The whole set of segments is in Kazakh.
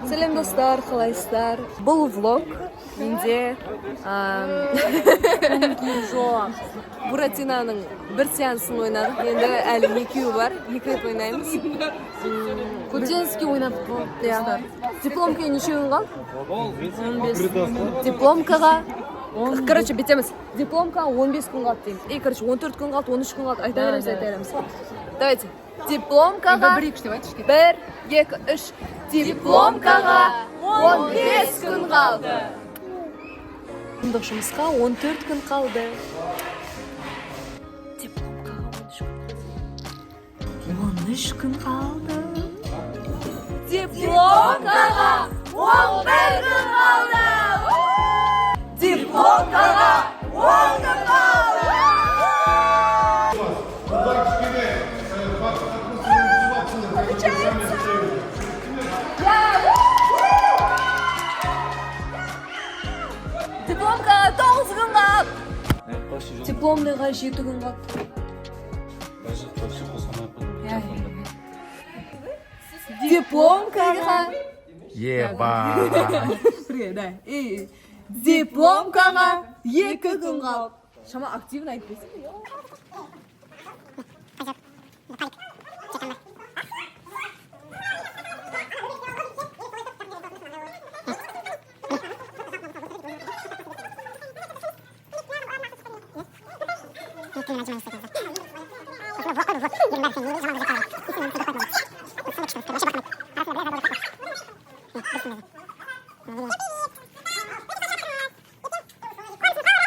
Сәлем, достар, қалайсыздар? Бұл влог менде жоқ. Буратиноның бір сеансын ойнадық. Енді әлі екеуі бар. Екі рет ойнаймыз. Кутинский ойнадық қой. Иә. Дипломкаға неше күн қалды? 15. Дипломкаға. Короче, бітеміз. Дипломкаға 15 күн қалды деймін. И, короче, 14 күн қалды, 13 күн қалды. Айта береміз, айта береміз. Давайте. Дипломкаға. Бір, екі, үш деп айтшы. Бір, екі, үш. Дипломкаға 15 күн қалды. Күндік жұмысқа 14 күн қалды. Дипломкаға 13 күн қалды. 13 күн қалды. Дипломкаға 11 күн қалды. Дипломкаға 10 күн қалды. Бұлар кішкене факт. Дипломкаға 9 күн қалды. Дипломныйға 7 күн қалды. Иә. Дипломкаға Еба. Бірге, да. И дипломкаға 2 күн қалды. Шама активно айтпайсың.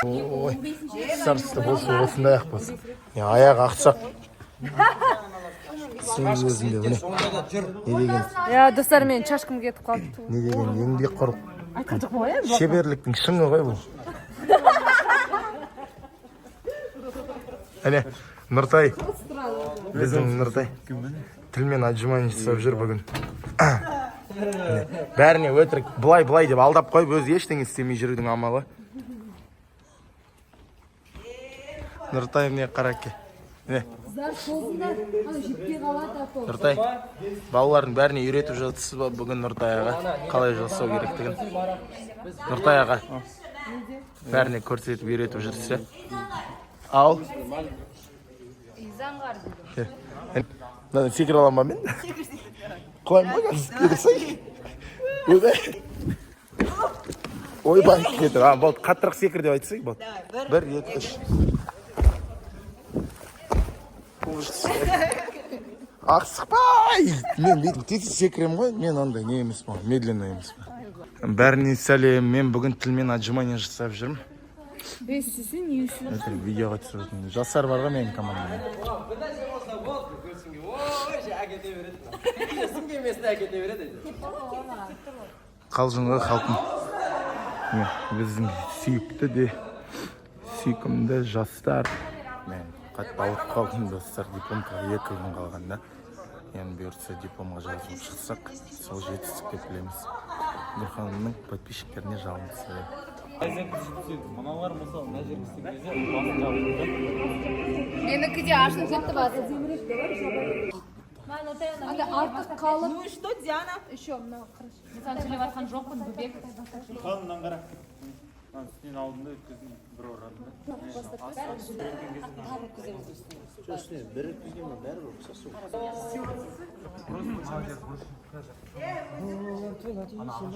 Ой, сарысты болса, осындай ақ болсын. Не, аяғы ақсақ. Сенің өзіңде міне. Не деген, Иә, достар, мен чашкам кетіп қалды. не деген еңбекқор Айтқан жоқпын ғой, иә? шеберліктің шыңы ғой бұл. Әне, Нұртай. Біздің Нұртай. Тілмен отжимание жасап жүр бүгін. Міне, бәріне өтірік былай былай деп алдап қойып, өзі ештеңе істемей жүрудің амалы. Нұртай, міне, қараке. Міне. Қыздар, ана жетпей қалады а то. Нұртай, балалардың бәріне үйретіп жатсыз ба бүгін, Нұртай аға, қалай жасау керектігін? Нұртай аға, бәріне көрсетіп үйретіп жүрсіз. Ал. Мынаны секіре аламын ба мен? Құлаймын ғой қазір. Кетірсей. Ойбай. Ойбай, кетір. А, болды, қаттырақ секір деп айтсай, болды. Бір, екі, үш. Ужас. Асықпай! Мен бүйтіп тез секіремін ғой, мен андай не емеспін, медленно емеспін. Бәріне сәлем, мен бүгін тілмен отжимание жасап жүрмін. Өтірік видеоға түсіріп жатырмын. Жастар бар ғой менің командамда. Әкете береді. Кемесіне әкете береді. Қалжың ғой, халқым. Міне, біздің сүйікті де сүйкімді жастар. Мен қатты ауырып қалдым, достар, дипломкаға 2 күн қалғанда. Енді бұйыртса, дипломға жазылып шықсақ, сол жетістік деп білеміз. Нұрханымның подписчиктеріне жалынды сәлем. Мыналар, мысалы, мына жерге істеген кезде басын жабып. Менікі де ашылып кетті басы. Анда артық қалып. Ну и что, Диана? Еще мына қарашы. Мен саған сөйлеп жатқан жоқпын, бөбек. Нұрхан, мынаны қара. Мына үстінен алдым да, өткіздім, бір ұрдым да. Үйренген кезде. Үстіне бір өткізген ба, бәрібір ұқсас ол. Просто мына жер бұрыш, мына жер.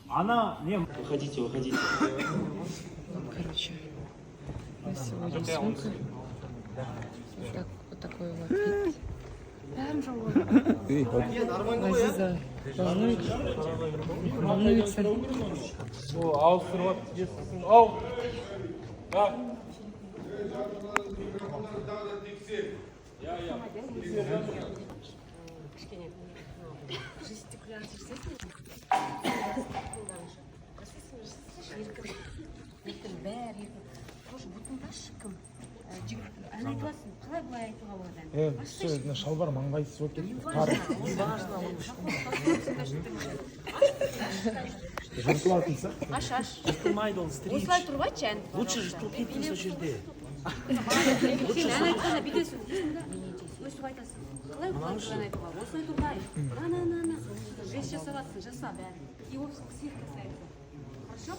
Ана не. Выходите, выходите. Короче, на сегодня сумка. Вот, так, вот такой вот вид. Лазиза волнует, волнуется. Ауыстырып алып тигесің. Ау. Да. Еркін, бәрі еркін. Тоже бұтыңдашы, кім жігіт ән айтып жатсың, қалай былай айтуға болады ән? Е, все, мына шалбар ыңғайсыз болып кетті. Тар. Жыртылатын сияқты. Аш, аш. Жыртылмайды ол, стрич. Осылай тұрып айтшы ән. Лучше жыртылып кетсін сол жерде. Сен ән айтқанда бүйтесің дейсің да, өстіп айтасың. Қалай бұлай туралы айтуға? Осылай туралы айт. Ана, ана, ана. Жест жасап жатсың, жаса бәрін. И ол всех касается. Хорошо?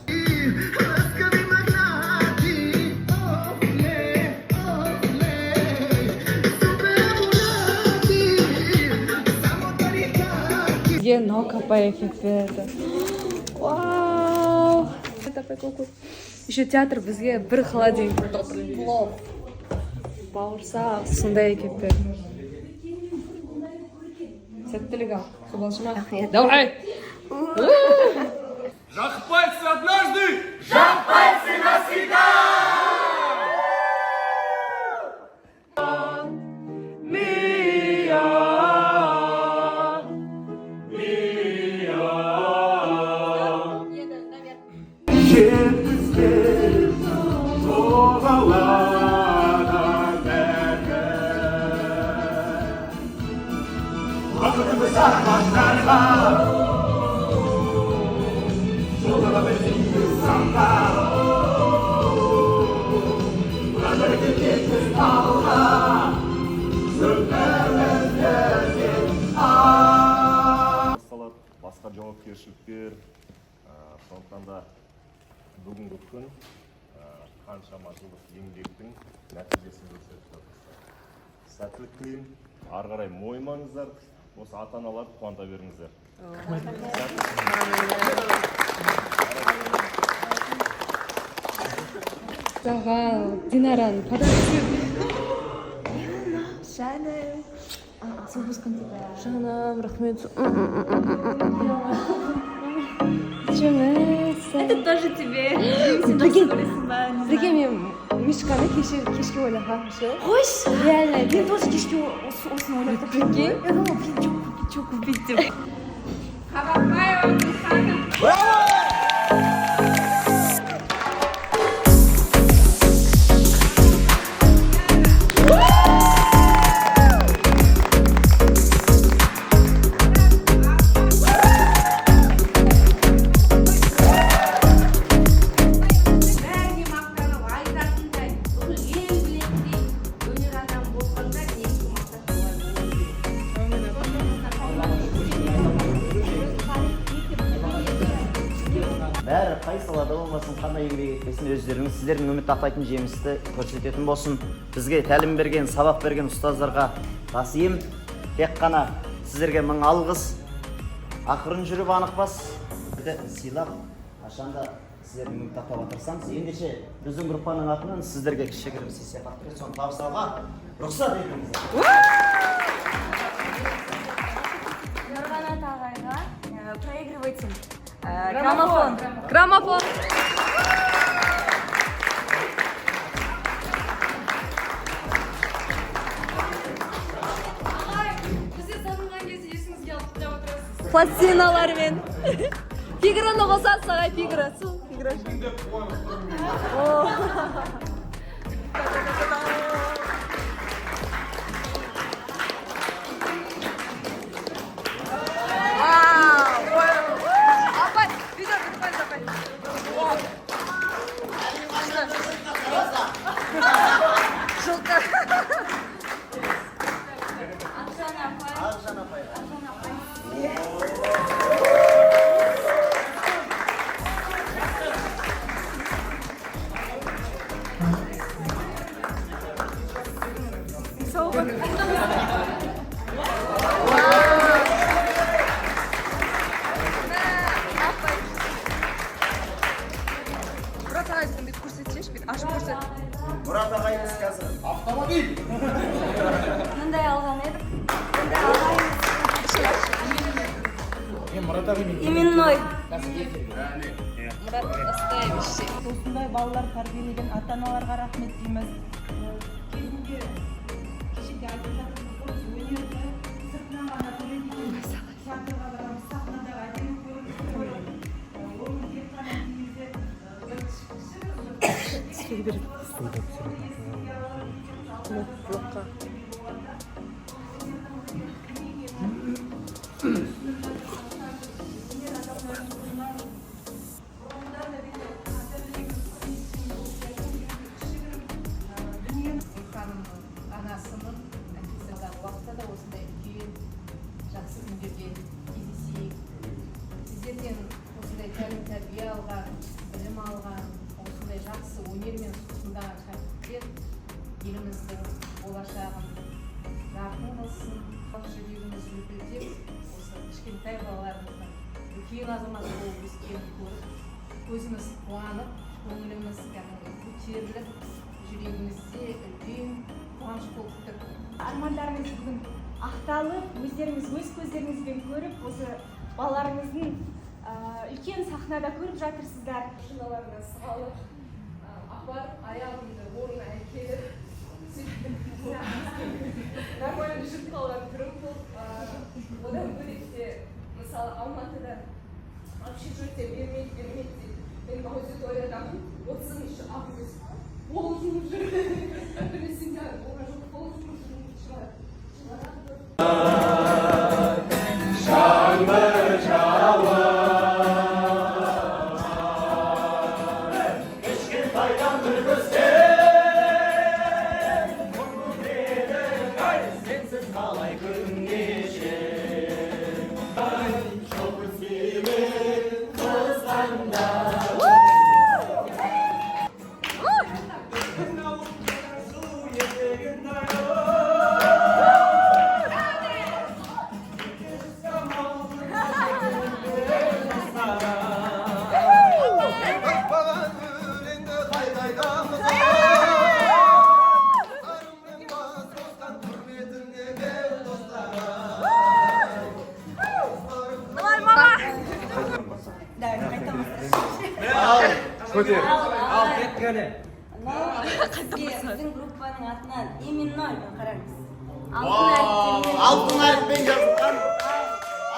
Бізге нок апай әкеліп берді. Вау! Еще театр бізге бір холодильник, плов, бауырсақ сондай әкеліп берді. Сәттілік ал. Қобалжыма. Давай! Жақпайсыз однажды! Басталады басқа жауапкершіліктер. Сондықтан да бүгінгі күн қаншама жылдық еңбектің нәтижесін көрсетіп жатырсыздар. Сәттілік тілеймін, ары қарай мойымаңыздар, осы ата аналарды қуанта беріңіздер. Саған Динараның подаркасы. Жаным. Жаным, рахмет. Это Тоже тебе. Прикинь, прикинь, мен мишканы кеше кешке ойлағанмын ше. Қойшы. Реально, Мен тоже кешке осыны ойлап тұрмын. Прикинь. Я думала, блин, что купить, что купить деп. Бәріне мақтанып айтатындай, бүкіл ел білетіндей өнер адамы болғанда, негізгі мақсат солай болу керек. Бәрі қай салада болмасын, қандай еңбек етпесін, өздеріңіз, сіздердің үміт ақтайтын жемісті көрсететін болсын. Бізге тәлім берген, сабақ берген ұстаздарға бас иемін. Тек қана сіздерге мың алғыс. Ақырын жүріп, анық бас. Сыйлап, қашанда сіздердің үміт ақтауға тырысамыз. Ендеше, біздің группаның атынан сіздерге кішігірім сый сияпат береді, соны табыстауға рұқсат етіңіздер. Нұрғанат ағайға проигрыватель. Граммофон. Граммофон. Ағай, бізде сағынған кезде есіңізге алып тыңдап отырасыз. Пластиналармен. Фигароны қосасыз, ағай, Фигаро. Су, Фигаро. О. Вау! Ой, апай, видео бітіп қалды, апай. О. Жылқы. Ақжан апайға. Апай. Мұрат ағайдікін бүйтіп көрсетсеңші, бүйтіп ашып көрсет. Мұрат ағайымыз қазір Автомобиль! Мындай алған едік. Енді ағайымыз именной. Мұрат настоящий. Осындай балалар тәрбиелеген ата аналарға рахмет дейміз. Кезінде кеше де айтып жатырмыз ғой, біз өнерді сыртынан ғана көреді екенбіз. Театрға барамыз, сахнадағы әдемі көріністі көріп, оны тек қана кей кезде бір Түсіре береді. Блокқа. Анасының, әкесі алдағы уақытта да осындай. Жүрегіміз лүпілдеп, осы кішкентай балаларымыздың үлкен азамат болып өскенін көріп, көзіміз қуанып, көңіліміз кәдімгі көтеріліп, жүрегімізде үлкен қуаныш болып тұр. Армандарыңыз бүгін ақталып, өздеріңіз өз көздеріңізбен көріп, осы балаларыңыздың үлкен сахнада көріп жатырсыздар. Машиналарына салып, апарып, аяғымды орнына әкеліп, сөйтіп нормально жүріп қалған түрім болды. Одан бөлек те, мысалы, Алматыда общежитие бермейді, бермейді дейді. Мен аудиториядамын, 30 август, пол жуып жүр. 1 сентябрь болған жоқ, пол жуып жүрмін. Жаңбыр жауып, кішкентайдан бір көзден едің, ай, сенсіз қалай күн кешем? Ай, шоқ сүйген қызғанда. Су етегін. Маған өлеңді қайда-қайдамыз? Бас қосқан құрметіне достар. Давай, мама! Ал, көтер. Ал, кеттік, әне. Сізге біздің группаның атынан именной, қараңыз. Алтын әріптермен. Алтын әріппен жазылған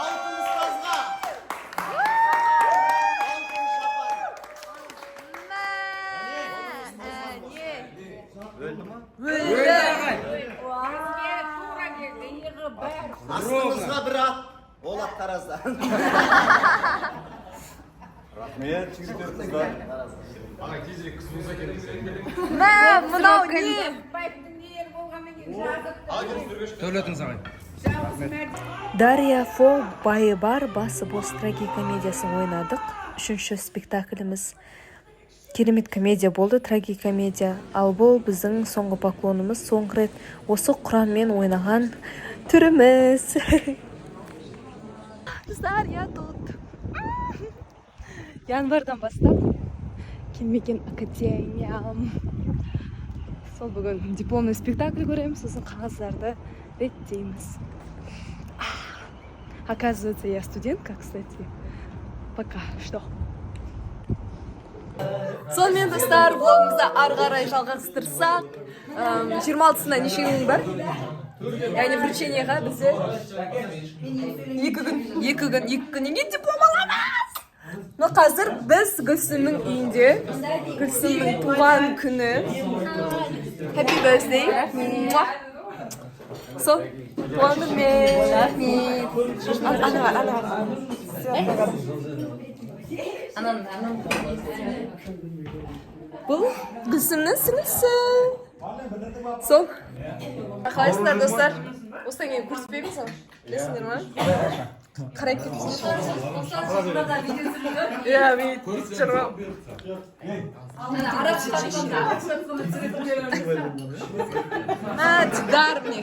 алтын ұстазға алтын шапан. Өлді ма? Бізге тура келді, иығы бәрі. Астыңызға бір ат, ол ат Таразда. Рахмет, жігіттер, қыздар. Мә, мынау не? Байыптың ері болғаннан кейін жазып. Дәулетіңіз, ағай. Жалғыз мәрт. Дарья Фо «Байы бар, басы бос» трагикомедиясын ойнадық. Үшінші спектакліміз керемет комедия болды, трагикомедия. Ал бұл біздің соңғы поклонымыз, соңғы рет осы құраммен ойнаған түріміз. Достар, я тут. Январьдан бастап келмеген академиям. Сол бүгін дипломный спектакль көреміз, сосын қағаздарды реттейміз. Оказывается, я студентка, кстати. Пока что. Сонымен, достар, влогымызды ары қарай жалғастырсақ, 26-сына неше күн бар? Яғни вручение ға бізде 2 күн, 2 күн, 2 күннен кейін диплом аламыз. Но қазір біз Гүлсімнің үйінде, Гүлсімнің туған күні. Happy birthday. Муа. Сол, туған күнмен. Рахмет. Ана бар, ана бар. Анан, анан. Бұл Гүлсімнің сіңлісі. Сол. Қалайсыңдар, достар? Осыдан кейін көріспейміз ғой. Білесіңдер ма? Қарайып кетсінші. Иә, мен жүрмін. Арап шыққанда. Мә, дидар міне.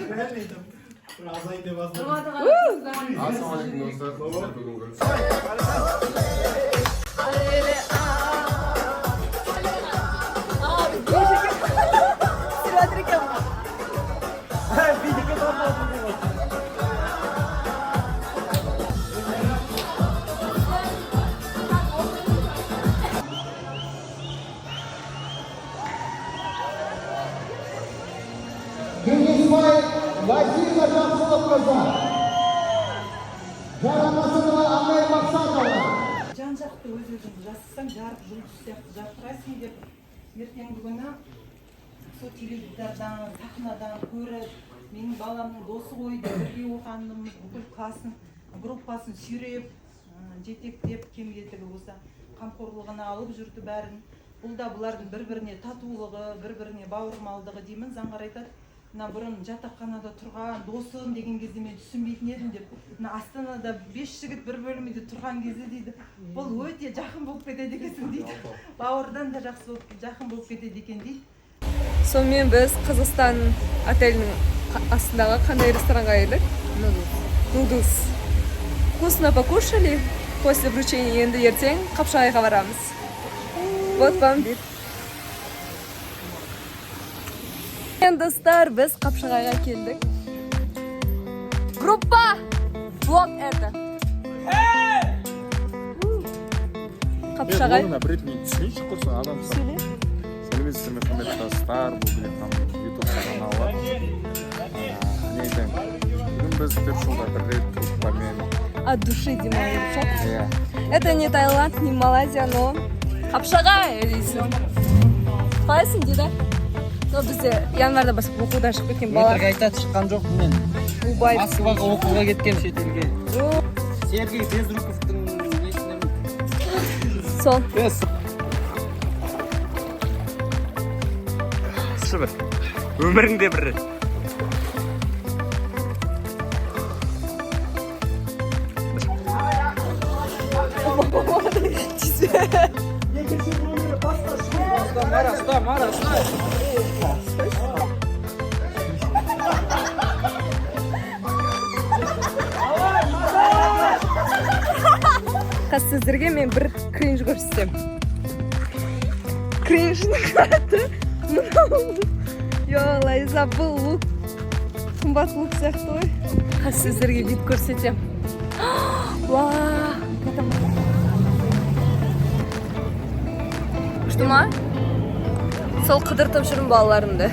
Ассалаумағалейкум, достар. Біздер бүгін А, біз түсіріп жатыр екен ғой. Билікке тартып. Кеңесбай Василия Жақсылыққызы. Жарамасынова Анай Мақсатовна. Жан жақты өз өзіңді жасасаң, жарық жұлдыз сияқты жарқырайсың деп, ертеңгі күні сол теледидардан, сахнадан көріп, менің баламның досы ғой деп, бірге оқығанымыз, бүкіл классын, группасын сүйреп, жетектеп, кем кетігі болса қамқорлығына алып жүрді бәрін. Бұл да бұлардың бір біріне татулығы, бір біріне бауырмалдығы деймін. Заңғар айтады, мына бұрын жатақханада тұрған досым деген кезде мен түсінбейтін едім деп, мына Астанада бес жігіт бір бөлмеде тұрған кезде дейді, бұл өте жақын болып кетеді екенсің дейді, бауырдан да жақсы болып, жақын болып кетеді екен дейді. Сонымен біз Қазақстан отелінің астындағы қандай ресторанға келдік? Нудлс. Вкусно покушали после вручения. Енді ертең Қапшағайға барамыз. Вот вам вид. Енді, достар, біз Қапшағайға келдік. Группа! Влог это. Қапшағай. Орнына бір рет мен түсінейінші, құрсын адам. Сөйле. Сәлеметсіздер ме, құрметті жастар! Бұл Билет ютуб каналы. Не айтайын, бүгін біз 4 жылда бір рет группамен От души демалып жатыр. Иә. Это не Таиланд, не Малайзия, но Қапшағай дейсің. Қалайсың, дейді? Но бізде январьда бастап оқудан шығып кеткен бала. Өтірік айтады, шыққан жоқпын мен. Убай. Москваға оқуға кеткем, шетелге. Сергей Безруковтың несіне. Сол. Бір өміріңде бір рет. Мара, ұста, Мара, ұста. Қазір сіздерге мен бір кринж көрсетемін. Кринждің аты мынау. Йо, Лайза, бұл лук қымбат лук сияқты ғой. Қазір сіздерге вид көрсетемін. Уа, күшті ма? Сол қыдыртып жүрмін балаларымды.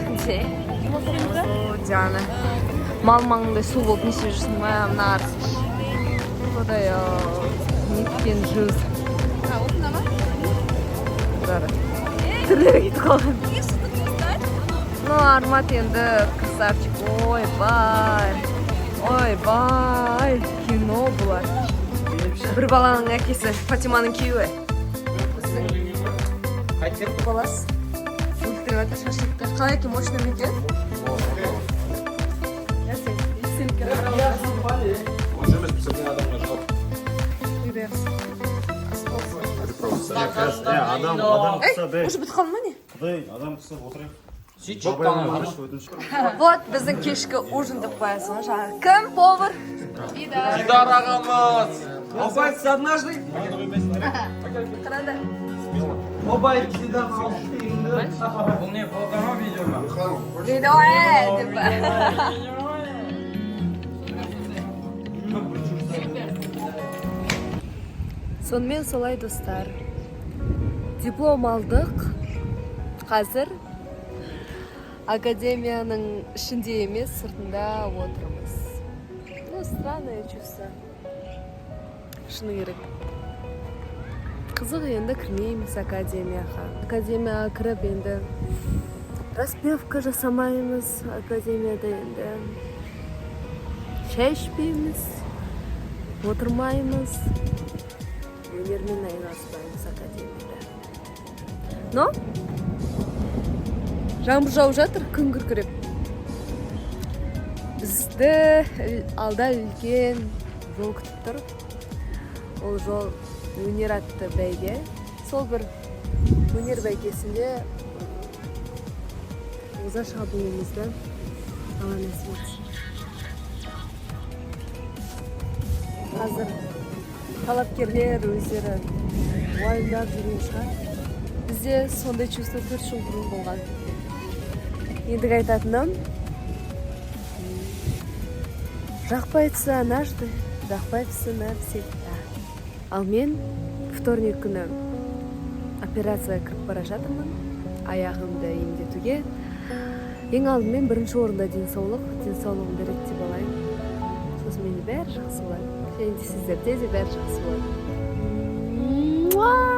О, Диана, мал маңында су болып не істеп жүрсің? Мә, мына қарасайшы, құдай ау, неткен жүз. Түрлері кетіп қалған. Ну, Армат енді красавчик. Ойбай, ойбай, кино бұлар. Бір баланың әкесі, Фатиманың күйеуі. Біздің баласы өлтіріп жатыр шашлыкты. Қалай екен, мощный ма екен? Я сен естелікке қарап. Ойбай. Адам адам Ей, уже бітіп қалды ма, не? Құдай, адам құсап отырайық. Вот біздің кешкі ужин деп қоясың ғой жаңағы. Кім повар? Дидар ағамыз. Обайтся однажды. Қараңдар. Бұл не, фото ма, видео ма? Дейді ғой деп. Сонымен солай, достар. Диплом алдық. Қазір академияның ішінде емес, сыртында отырмыз. Ну, странное чувство. Шыны керек. Қызық, енді кірмейміз академияға. Академияға кіріп енді распевка жасамаймыз, академияда енді шай ішпейміз, отырмаймыз, өнермен айналыспаймыз академияда. Но жаңбыр жауып жатыр, күн күркіреп. Бізді алда үлкен жол күтіп тұр. Ол жол — өнер атты бәйге. Сол бір өнер бәйгесінде оза шыға білуімізді Алла нәсіп етсін. Қазір талапкерлер өздері уайымдап жүрген шығар. Бізде сондай чувство 4 жыл бұрын болған. Ендігі айтатыным: жақпайтса однажды, жақпайтса навсегда. Ал мен вторник күні операцияға кіріп бара жатырмын, аяғымды емдетуге. Ең алдымен бірінші орында денсаулық, денсаулығымды реттеп алайын. Сосын менде бәрі жақсы болады. Және де сіздерде де бәрі жақсы болады. Муа!